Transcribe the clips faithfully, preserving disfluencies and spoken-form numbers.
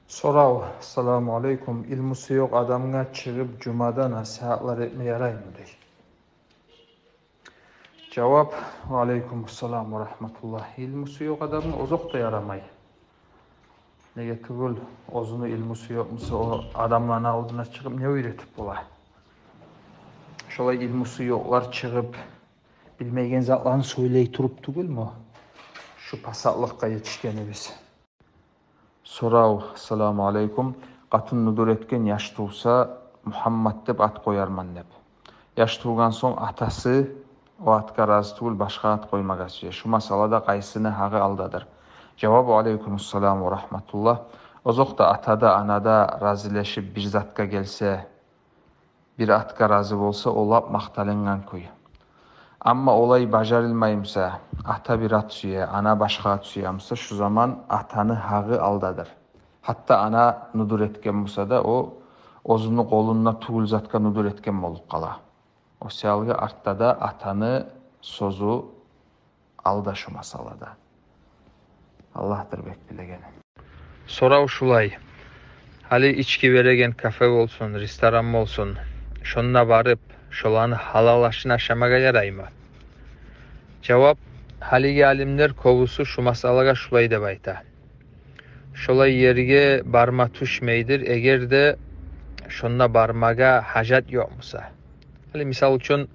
Сорав: «Ассаламу алейкум. Илмусу ёкъ адамгъа чыгъып жумада насигьатлар этме яраймы?» — дей. Жавап: «Ва алейкум ассалам ва рагьматуллагь. Илмусу ёкъ адамгъа озокъда ярамай. Неге тюгюл, оьзюню илмусу ёкъ буса, о адамланы алдына чыгъып не уьйретип бола? Шолай илмусу ёкълар чыгъып, билмейген затланы сёйлей туруп тюгюлмю шу пасатлыкъгъа етишгенибиз?» Сорав: «Ассаламу алейкум. Къатын нюдюр этген, яш тувса, Мугьаммат деп ат къоярман деп. Яш тувгъан сонг атасы о атгъа рази тюгюл, башгъа ат къоймагъа сюе. Шу масъалада къайсыны гьакъы алдадыр?» Жавап: «Ва алейкум ассалам ва рагьматуллагь. Озокъда, ата да, ана да разилешип бир затгъа гелсе, бир атгъа рази болса, о лап макъталынгъан кюй. Амма олай бажарылмай буса, ата бир ат сюе, ана башгъа ат сюе буса, шу заман атаны гьакъы алдадыр. Гьатта ана нюдюр этген буса да, о оьзюню къолунда тюгюл затгъа нюдюр этген болуп къала. О саялы артда да атаны сёзю алда шу масъалада. Аллагьдыр бек билеген». Сорав шулай: гьали ички береген кафе болсун, ресторан болсун, шонда барып, шоланы гьалал ашын ашамагъа яраймы? Жавап: гьалиги алимлер кёбюсю шу масъалагъа шулай деп айта: шолай ерге барма тюшмейдир, эгер де шонда бармагъа гьажат ёкъ буса. Гьали, мисал учун,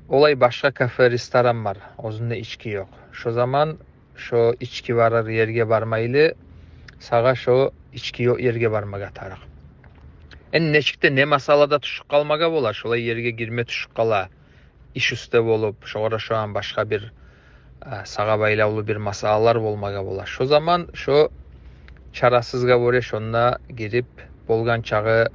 олай башгъа кафе, ресторан бар, оьзюнде ички ёкъ. Шо заман шо ички барар ерге бармайлы, сагъа шо ички ёкъ ерге бармагъа тарыкъ. Энни нечик де, не масъалада тюшюп къалмагъа бола, шолай ерге гирме тюшюп къала, иш уьстде болуп, шогъар шо ан башгъа бир, а, сагъа байлавлу бир масъалалар болмагъа бола. Шо заман шо чарасызгъа гёре шонда гирип, болгъан чакъы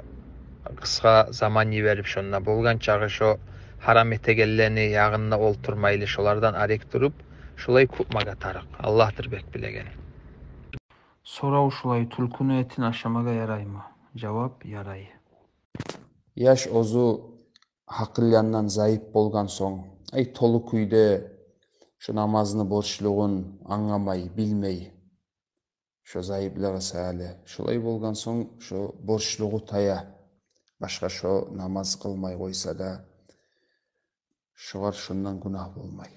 къысгъа заман йиберип, шонда болгъан чакъы шо гьарам этегенлени ягъында олтурмайлы, шолардан арек туруп, шолай кёп этмеге тарыкъ. Аллагьдыр бек билеген. Сорав шулай: тюлкюню этин ашамагъа яраймы? Жавап: ярай. Яш оьзю гьакъыл яндан заип болгъан сонг, ай, толу кюйде шо намазны борчлугъун англамай, билмей, шо заиплигъи саялы. Шолай болгъан сонг, шо борчлугъу тая. Башгъа шо намаз къылмай къойса да, шогъар шондан гюнагь болмай.